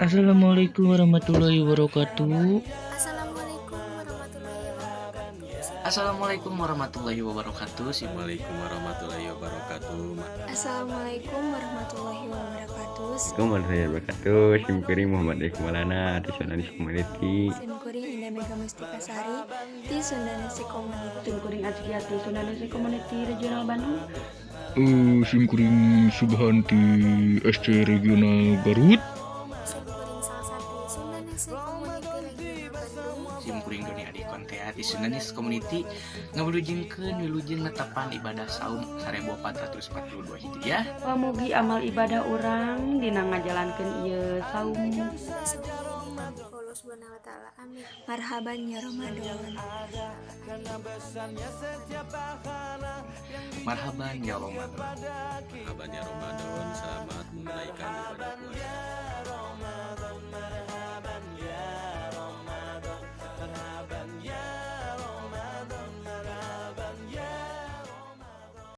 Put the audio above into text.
Assalamualaikum warahmatullahi wabarakatuh. Assalamualaikum warahmatullahi wabarakatuh. Assalamualaikum warahmatullahi wabarakatuh. Assalamualaikum warahmatullahi wabarakatuh. Assalamualaikum warahmatullahi wabarakatuh. Assalamualaikum warahmatullahi wabarakatuh. Sim kuring Muhammad Eko Maulana di Sundanese Community. Sim kuring Indah Mega Mustikasari ti Sundanese Community. Sim kuring Azkiati, Sundanese Community Regional Bandung. Sim kuring Subhan ti SC Regional Garut. Sim kuring Salsati, Sundanese Community Regional Bandung. Sim kuring Doni Adi Kontea di Sundanese Community ngawilujengkeun wilujeng netepan ibadah saum 1442 Hijriah. Mugi amal ibadah urang dina ngajalankeun ieu saum Semuanya ditampi ku Allah Subhanahu wa Taala. Amin. Marhaban ya Ramadan. Marhaban ya Ramadan. Marhaban ya Ramadan.